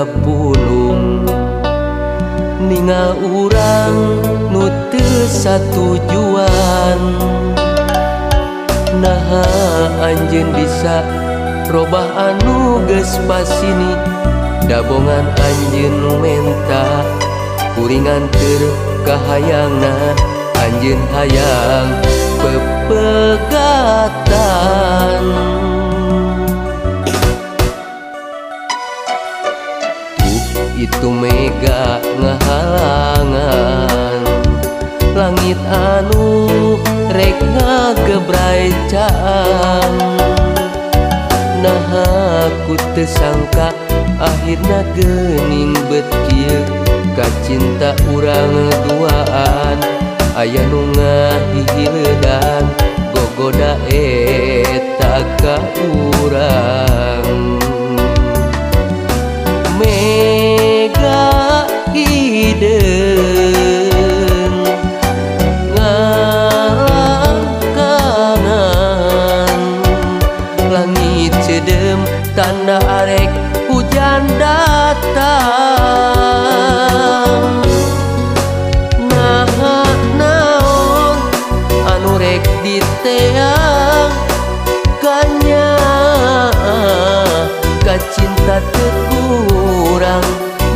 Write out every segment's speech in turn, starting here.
siga pulung ningal urang nu teu satujuan. Naha anjeun bisa robah anu geus pasini, dabongan anjeun nu menta kuringan keur kahayangna anjeun hayang pepegatan. Tuh itu mega ngahalangan langit anu rek ngagebrai caang. Naha ku teu sangka akhirna geuning bet kieu kacinta urang duaan. Aya nu ngahihiledan gogoda eta ka urang. Mega hideung ngalangkangan langit ceudeum tanda arek hujan datang. Naha naon anu rek diteang kanyaah kacinta teu kurang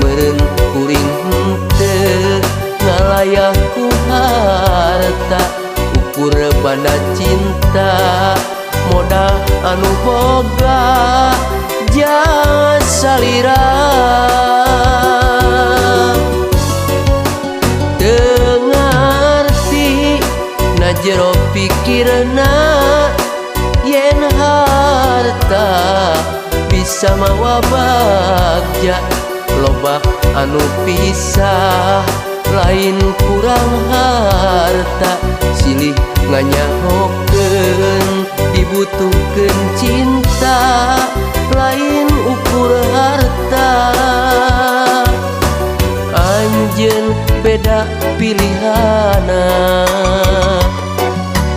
meureun kuring henteu ngalayah ku harta ukur banda cinta modal anu boga jasa salira. Teu ngarti na jero pikirna yen harta bisa mawa bagja loba anu pisah lain kurang harta silih nganyahokeun dibutuhkeun cinta lain ukur harta. Anjeun beda pilihana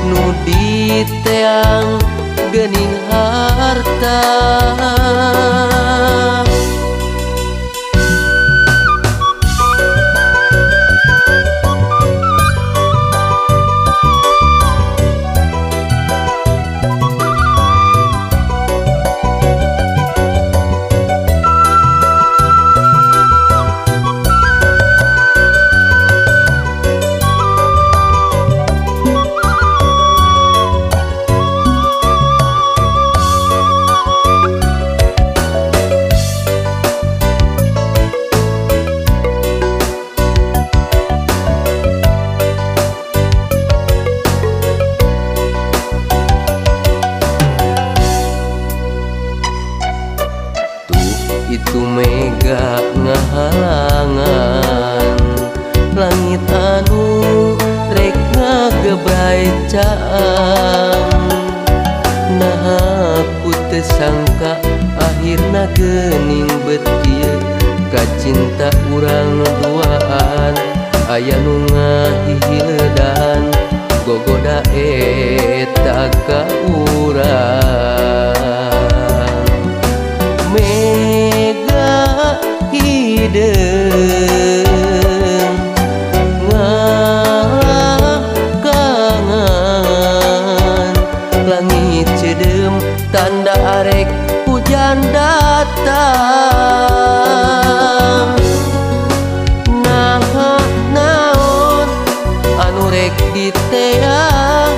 nu diteang geuning harta. Itu mega ngahalangan langit anu rek ngagebrai caang. Naha ku teu sangka akhirna geuning bet kieu kacinta urang duaan. Aya nu ngahihiledan gogoda eta ka urang. Mega hideung ngalangkangan langit ceudeum tanda arek hujan datang. Naha naon anu rek diteang